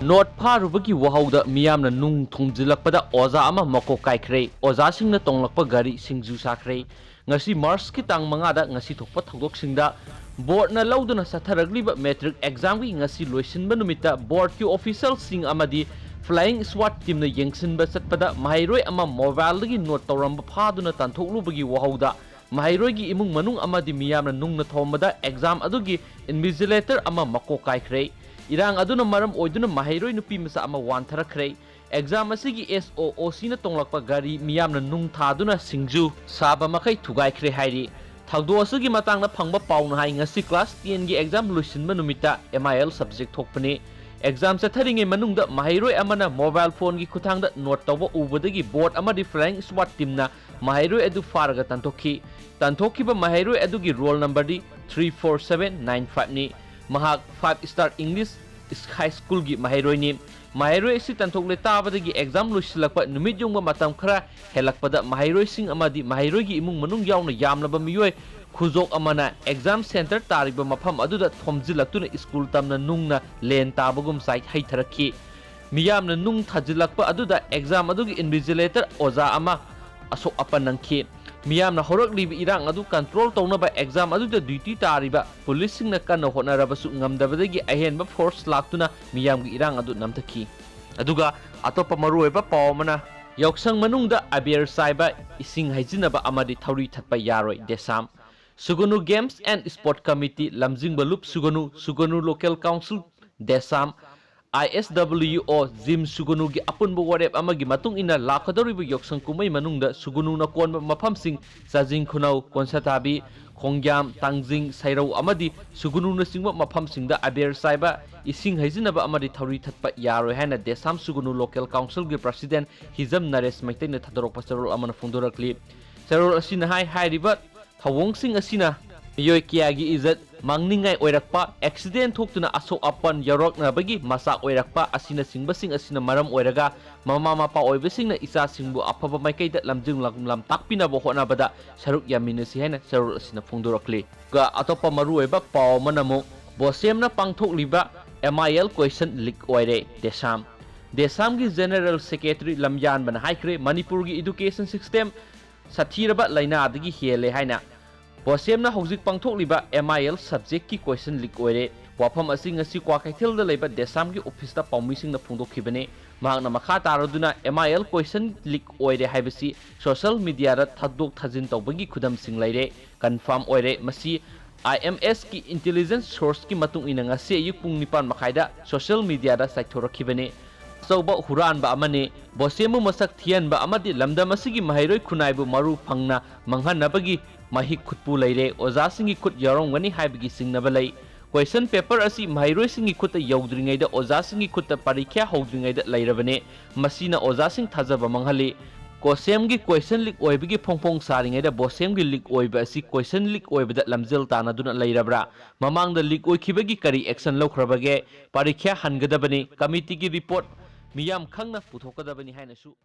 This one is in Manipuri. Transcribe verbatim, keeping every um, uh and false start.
ꯅꯣꯠ ꯐꯥꯔꯨꯕꯒꯤ ꯋꯥꯍꯧꯗ ꯃꯤꯌꯥꯝꯅ ꯅꯨꯡ ꯊꯣꯝꯖꯤꯜꯂꯛꯄꯗ ꯑꯣꯖꯥ ꯑꯃ ꯃꯀꯣꯛ ꯀꯥꯏꯈ꯭ꯔꯦ꯫ ꯑꯣꯖꯥꯁꯤꯡꯅ ꯇꯣꯡꯂꯛꯄ ꯒꯥꯔꯤ ꯁꯤꯡꯖꯨ ꯁꯥꯈ꯭ꯔꯦ꯫ ꯉꯁꯤ ꯃꯥꯔꯆꯀꯤ ꯇꯥꯡ ꯃꯉꯥꯗ ꯉꯁꯤ ꯊꯣꯛꯄ ꯊꯧꯗꯣꯛꯁꯤꯡꯗ, ꯕꯣꯔꯗꯅ ꯂꯧꯗꯨꯅ ꯆꯠꯊꯔꯛꯂꯤꯕ ꯃꯦꯇ꯭ꯔꯤꯛ ꯑꯦꯛꯖꯥꯝꯒꯤ ꯉꯁꯤ ꯂꯣꯏꯁꯤꯟꯕ ꯅꯨꯃꯤꯠꯇ ꯕꯣꯔꯗꯀꯤ ꯑꯣꯐꯤꯁꯤꯌꯦꯜꯁꯤꯡ ꯑꯃꯗꯤ ꯐ꯭ꯂꯥꯏꯌꯤꯡ ꯁ꯭ꯀ꯭ꯋꯥꯗ ꯇꯤꯝꯅ ꯌꯦꯡꯁꯤꯟꯕ ꯆꯠꯄꯗ ꯃꯍꯩꯔꯣꯏ ꯑꯃ ꯃꯣꯕꯥꯏꯜꯗꯒꯤ ꯅꯣꯠ ꯇꯧꯔꯝꯕ ꯐꯥꯗꯨꯅ ꯇꯥꯟꯊꯣꯛꯂꯨꯕꯒꯤ ꯋꯥꯍꯧꯗ ꯃꯍꯩꯔꯣꯏꯒꯤ ꯏꯃꯨꯡ ꯃꯅꯨꯡ ꯑꯃꯗꯤ ꯃꯤꯌꯥꯝꯅ ꯅꯨꯡꯅ ꯊꯣꯝꯕꯗ ꯑꯦꯛꯖꯥꯝ ꯑꯗꯨꯒꯤ ꯏꯟꯚꯤꯖꯤꯂꯦꯇꯔ ꯑꯃ ꯃꯀꯣꯛ ꯀꯥꯏꯈ꯭ꯔꯦ꯫ ꯏꯔꯥꯡ ꯑꯗꯨꯅ ꯃꯔꯝ ꯑꯣꯏꯗꯨꯅ ꯃꯍꯩꯔꯣꯏ ꯅꯨꯄꯤ ꯃꯆꯥ ꯑꯃ ꯋꯥꯟꯊꯔꯛꯈ꯭ꯔꯦ꯫ ꯑꯦꯛꯖꯥꯝ ꯑꯁꯤꯒꯤ ꯑꯦꯁ ꯑꯣ ꯑꯣ ꯁꯤꯅ ꯇꯣꯡꯂꯛꯄ ꯒꯥꯔꯤ ꯃꯤꯌꯥꯝꯅ ꯅꯨꯡ ꯊꯥꯗꯨꯅ ꯁꯤꯡꯖꯨ ꯁꯥꯕ ꯃꯈꯩ ꯊꯨꯒꯥꯏꯈ꯭ꯔꯦ ꯍꯥꯏꯔꯤ꯫ ꯊꯧꯗꯣꯛ ꯑꯁꯤꯒꯤ ꯃꯇꯥꯡꯗ ꯐꯪꯕ ꯄꯥꯎꯅ ꯍꯥꯏ, ꯉꯁꯤ ꯀ꯭ꯂꯥꯁ ꯇꯦꯟꯒꯤ ꯑꯦꯛꯖꯥꯝ ꯂꯣꯏꯁꯤꯟꯕ ꯅꯨꯃꯤꯠꯇ ꯑꯦꯝ ꯑꯥꯏ ꯑꯦꯜ ꯁꯕꯖꯦꯛ ꯊꯣꯛꯄꯅꯤ꯫ ꯑꯦꯛꯖꯥꯝ ꯆꯠꯊꯔꯤꯉꯩ ꯃꯅꯨꯡꯗ ꯃꯍꯩꯔꯣꯏ ꯑꯃꯅ ꯃꯣꯕꯥꯏꯜ ꯐꯣꯟꯒꯤ ꯈꯨꯠꯊꯥꯡꯗ ꯅꯣꯠ ꯇꯧꯕ ꯎꯕꯗꯒꯤ ꯕꯣꯔꯗ ꯑꯃꯗꯤ ꯐ꯭ꯂꯥꯏꯌꯤꯡ ꯁ꯭ꯀ꯭ꯋꯥꯗ ꯇꯤꯝꯅ ꯃꯍꯩꯔꯣꯏ ꯑꯗꯨ ꯐꯥꯔꯒ ꯇꯥꯟꯊꯣꯛꯈꯤ꯫ ꯇꯥꯟꯊꯣꯛꯈꯤꯕ ꯃꯍꯩꯔꯣꯏ ꯑꯗꯨꯒꯤ ꯔꯣꯜ ꯅꯝꯕꯔꯗꯤ ꯊ꯭ꯔꯤ ꯐꯣꯔ ꯁꯚꯦꯟ ꯅꯥꯏꯟ ꯐꯥꯏꯚꯅꯤ꯫ ꯃꯍꯥꯛ ꯐꯥꯏꯚ ꯁ꯭ꯇꯥꯔ ꯏꯪꯂꯤꯁ ꯍꯥꯏ ꯁ꯭ꯀꯨꯜꯒꯤ ꯃꯍꯩꯔꯣꯏꯅꯤ꯫ ꯃꯍꯩꯔꯣꯏ ꯑꯁꯤ ꯇꯥꯟꯊꯣꯛꯂꯦ ꯇꯥꯕꯗꯒꯤ ꯑꯦꯛꯖꯥꯝ ꯂꯣꯏꯁꯤꯜꯂꯛꯄ ꯅꯨꯃꯤꯠ ꯌꯨꯡꯕ ꯃꯇꯝ ꯈꯔ ꯍꯦꯜꯂꯛꯄꯗ ꯃꯍꯩꯔꯣꯏꯁꯤꯡ ꯑꯃꯗꯤ ꯃꯍꯩꯔꯣꯏꯒꯤ ꯏꯃꯨꯡ ꯃꯅꯨꯡ ꯌꯥꯎꯅ ꯌꯥꯝꯂꯕ ꯃꯤꯑꯣꯏ ꯈꯨꯖꯣꯞ ꯑꯃꯅ ꯑꯦꯛꯖꯥꯝ ꯁꯦꯟꯇꯔ ꯇꯥꯔꯤꯕ ꯃꯐꯝ ꯑꯗꯨꯗ ꯊꯣꯝꯖꯤꯜꯂꯛꯇꯨꯅ ꯁ꯭ꯀꯨꯜ ꯇꯝꯅ ꯅꯨꯡꯅ ꯂꯦꯟ ꯇꯥꯕꯒꯨꯝ ꯆꯥꯏ ꯍꯩꯊꯔꯛꯈꯤ꯫ ꯃꯤꯌꯥꯝꯅ ꯅꯨꯡ ꯊꯥꯖꯤꯜꯂꯛꯄ ꯑꯗꯨꯗ ꯑꯦꯛꯖꯥꯝ ꯑꯗꯨꯒꯤ ꯏꯟꯚꯤꯖꯤꯂꯦꯇꯔ ꯑꯣꯖꯥ ꯑꯃ ꯑꯁꯣꯛ ꯑꯄꯟ ꯅꯪꯈꯤ꯫ ꯃꯤꯌꯥꯝꯅ ꯍꯧꯔꯛꯂꯤꯕ ꯏꯔꯥꯡ ꯑꯗꯨ ꯀꯟꯇ꯭ꯔꯣꯜ ꯇꯧꯅꯕ ꯑꯦꯛꯖꯥꯝ ꯑꯗꯨꯗ ꯗ꯭ꯌꯨꯇꯤ ꯇꯥꯔꯤꯕ ꯄꯨꯂꯤꯁꯁꯤꯡꯅ ꯀꯟꯅ ꯍꯣꯠꯅꯔꯕꯁꯨ ꯉꯝꯗꯕꯗꯒꯤ ꯑꯍꯦꯟꯕ ꯐꯣꯔꯁ ꯂꯥꯛꯇꯨꯅ ꯃꯤꯌꯥꯝꯒꯤ ꯏꯔꯥꯡ ꯑꯗꯨ ꯅꯝꯊꯈꯤ꯫ ꯑꯗꯨꯒ ꯑꯇꯣꯞꯄ ꯃꯔꯨꯑꯣꯏꯕ ꯄꯥꯎ ꯑꯃꯅ, ꯌꯥꯎꯁꯪ ꯃꯅꯨꯡꯗ ꯑꯕꯦꯔ ꯆꯥꯏꯕ, ꯏꯁꯤꯡ ꯍꯩꯖꯤꯟꯅꯕ ꯑꯃꯗꯤ ꯊꯧꯔꯤ ꯊꯠꯄ ꯌꯥꯔꯣꯏ, ꯗꯦꯁꯥꯝ꯫ ꯁꯨꯒꯨꯅꯨ Games and Sport Committee, ꯂꯝꯖꯤꯡꯕ ꯂꯨꯞ ꯁꯨꯒꯅꯨ, ꯁꯨꯒꯅꯨ Local Council, ꯗꯦꯁꯥꯝ, ꯑꯥꯏ ꯑꯦꯁ ꯗꯕ꯭ꯂꯤꯎ ꯑꯣ, ꯖꯤꯝ ꯁꯨꯒꯅꯨꯒꯤ ꯑꯄꯨꯟꯕ ꯋꯥꯔꯦꯞ ꯑꯃꯒꯤ ꯃꯇꯨꯡ ꯏꯟꯅ ꯂꯥꯛꯀꯗꯧꯔꯤꯕ ꯌꯥꯎꯁꯪ ꯀꯨꯝꯍꯩ ꯃꯅꯨꯡꯗ ꯁꯨꯒꯅꯨꯅ ꯀꯣꯟꯕ ꯃꯐꯝꯁꯤꯡ ꯆꯥꯖꯤꯡ ꯈꯨꯅꯧ, ꯀꯣꯟꯁꯥꯊꯥꯕꯤ, ꯈꯣꯡꯖꯥꯝ, ꯇꯥꯡꯖꯤꯡ, ꯁꯩꯔꯧ ꯑꯃꯗꯤ ꯁꯨꯒꯅꯨꯅꯆꯤꯡꯕ ꯃꯐꯝꯁꯤꯡꯗ ꯑꯕꯦꯔ ꯆꯥꯏꯕ, ꯏꯁꯤꯡ ꯍꯩꯖꯤꯟꯅꯕ ꯑꯃꯗꯤ ꯊꯧꯔꯤ ꯊꯠꯄ ꯌꯥꯔꯣꯏ ꯍꯥꯏꯅ ꯗꯦꯁꯥꯝ ꯁꯨꯒꯅꯨ Local Councilꯒꯤ President ꯍꯤꯖꯝ ꯅꯔꯦꯁ ꯃꯩꯇꯩꯅ ꯊꯥꯗꯣꯔꯛꯄ ꯆꯦꯔꯣꯜ ꯑꯃꯅ ꯐꯣꯡꯗꯣꯔꯛꯂꯤ꯫ ꯆꯦꯔꯣꯜ ꯑꯁꯤꯅ ꯍꯥꯏ, ꯍꯥꯏꯔꯤꯕ ꯊꯧꯑꯣꯡꯁꯤꯡ ꯑꯁꯤꯅ ꯃꯤꯑꯣꯏ ꯀꯌꯥꯒꯤ ꯏꯖꯠ ꯃꯥꯡꯅꯤꯡꯉꯥꯏ ꯑꯣꯏꯔꯛꯄ, ꯑꯦꯛꯁꯤꯗꯦꯟ ꯊꯣꯛꯇꯨꯅ ꯑꯁꯣꯛ ꯑꯄꯟ ꯌꯥꯎꯔꯛꯅꯕꯒꯤ ꯃꯆꯥꯛ ꯑꯣꯏꯔꯛꯄ ꯑꯁꯤꯅꯆꯤꯡꯕꯁꯤꯡ ꯑꯁꯤꯅ ꯃꯔꯝ ꯑꯣꯏꯔꯒ ꯃꯃꯥ ꯃꯄꯥ ꯑꯣꯏꯕꯁꯤꯡꯅ ꯏꯆꯥꯁꯤꯡꯕꯨ ꯑꯐꯕ ꯃꯥꯏꯀꯩꯗ ꯂꯝꯖꯤꯡ ꯂꯝ-, ꯂꯝꯇꯥꯛꯄꯤꯅꯕ ꯍꯣꯠꯅꯕꯗ ꯁꯔꯨꯛ ꯌꯥꯃꯤꯟꯅꯁꯤ ꯍꯥꯏꯅ ꯆꯦꯔꯣꯜ ꯑꯁꯤꯅ ꯐꯣꯡꯗꯣꯔꯛꯂꯤ꯫ ꯑꯗꯨꯒ ꯑꯇꯣꯞꯄ ꯃꯔꯨꯑꯣꯏꯕ ꯄꯥꯎ ꯑꯃꯅ ꯑꯃꯨꯛ ꯕꯣꯁꯦꯝꯅ ꯄꯥꯡꯊꯣꯛꯂꯤꯕ ꯑꯦꯝ ꯑꯥꯏ ꯑꯦꯜ question leak ꯑꯣꯏꯔꯦ꯫ ꯗꯦꯁꯥꯝ ꯗꯦꯁꯥꯝꯒꯤ General Secretary ꯂꯝꯌꯥꯟꯕꯅ ꯍꯥꯏꯈ꯭ꯔꯦ, ꯃꯅꯤꯄꯨꯔꯒꯤ education system ꯁꯥꯊꯤꯔꯕ ꯂꯥꯏꯅꯥꯗꯒꯤ ꯍꯦꯜꯂꯦ ꯍꯥꯏꯅ꯫ ꯕꯣꯁꯦꯝꯅ ꯍꯧꯖꯤꯛ ꯄꯥꯡꯊꯣꯛꯂꯤꯕ ꯑꯦꯝ ꯑꯥꯏ ꯑꯦꯜ subjectꯀꯤ question leak ꯑꯣꯏꯔꯦ꯫ ꯋꯥꯐꯝ ꯑꯁꯤ ꯉꯁꯤ ꯀ꯭ꯋꯥꯀꯩꯊꯦꯜꯗ ꯂꯩꯕ ꯗꯦꯁꯥꯝꯒꯤ officeꯇ ꯄꯥꯎꯃꯤꯁꯤꯡꯅ ꯐꯣꯡꯗꯣꯛꯈꯤꯕꯅꯤ꯫ ꯃꯍꯥꯛꯅ ꯃꯈꯥ ꯇꯥꯔꯗꯨꯅ ꯑꯦꯝ ꯑꯥꯏ ꯑꯦꯜ question leak ꯑꯣꯏꯔꯦ ꯍꯥꯏꯕꯁꯤ social mediaꯗ ꯊꯥꯗꯣꯛ ꯊꯥꯖꯤꯟ ꯇꯧꯕꯒꯤ ꯈꯨꯗꯝꯁꯤꯡ ꯂꯩꯔꯦ꯫ Confirm ꯑꯣꯏꯔꯦ꯫ ꯃꯁꯤ ꯑꯥꯏ ꯑꯦꯝ ꯑꯦꯁꯀꯤ intelligence sourceꯀꯤ ꯃꯇꯨꯡ ꯏꯟꯅ ꯉꯁꯤ ꯑꯌꯨꯛ ꯄꯨꯡ ꯅꯤꯄꯥꯟ ꯃꯈꯥꯏꯗ social mediaꯗ ꯆꯥꯏꯊꯣꯔꯛꯈꯤꯕꯅꯤ꯫ ꯑꯆꯧꯕ ꯍꯨꯔꯥꯟꯕ ꯑꯃꯅꯤ꯫ ꯕꯣꯁꯦꯝꯕꯨ ꯃꯁꯛ ꯊꯤꯍꯟꯕ ꯑꯃꯗꯤ ꯂꯝꯗꯝ ꯑꯁꯤꯒꯤ ꯃꯍꯩꯔꯣꯏ ꯈꯨꯟꯅꯥꯏꯕꯨ ꯃꯔꯨ ꯐꯪꯅ ꯃꯥꯡꯍꯟꯅꯕꯒꯤ ꯃꯍꯤꯛ ꯈꯨꯠꯄꯨ ꯂꯩꯔꯦ꯫ ꯑꯣꯖꯥꯁꯤꯡꯒꯤ ꯈꯨꯠ ꯌꯥꯎꯔꯝꯒꯅꯤ ꯍꯥꯏꯕꯒꯤ ꯆꯤꯡꯅꯕ ꯂꯩ꯫ Question paper ꯑꯁꯤ ꯃꯍꯩꯔꯣꯏꯁꯤꯡꯒꯤ ꯈꯨꯠꯇ ꯌꯧꯗ꯭ꯔꯤꯉꯩꯗ ꯑꯣꯖꯥꯁꯤꯡꯒꯤ ꯈꯨꯠꯇ ꯄꯔꯤꯈ꯭ꯌꯥ ꯍꯧꯗ꯭ꯔꯤꯉꯩꯗ ꯂꯩꯔꯕꯅꯤ꯫ ꯃꯁꯤꯅ ꯑꯣꯖꯥꯁꯤꯡ ꯊꯥꯖꯕ ꯃꯥꯡꯍꯜꯂꯤ꯫ ꯀꯣꯁꯦꯝꯒꯤ question leak ꯑꯣꯏꯕꯒꯤ ꯐꯣꯡ ꯐꯣꯡ ꯁꯥꯔꯤꯉꯩꯗ ꯕꯣꯁꯦꯝꯒꯤ leak ꯑꯣꯏꯕ ꯑꯁꯤ question leak ꯑꯣꯏꯕꯗ ꯂꯝꯖꯦꯜ ꯇꯥꯟꯅꯗꯨꯅ ꯂꯩꯔꯕ꯭ꯔꯥ? ꯃꯃꯥꯡꯗ leak ꯑꯣꯏꯈꯤꯕꯒꯤ ꯀꯔꯤ action ꯂꯧꯈ꯭ꯔꯕꯒꯦ? ꯄꯔꯤꯈ꯭ꯌꯥ ꯍꯟꯒꯗꯕꯅꯤ꯫ Committeeꯒꯤ report ꯃꯤꯌꯥꯝ ꯈꯪꯅ ꯄꯨꯊꯣꯛꯀꯗꯕꯅꯤ ꯍꯥꯏꯅꯁꯨ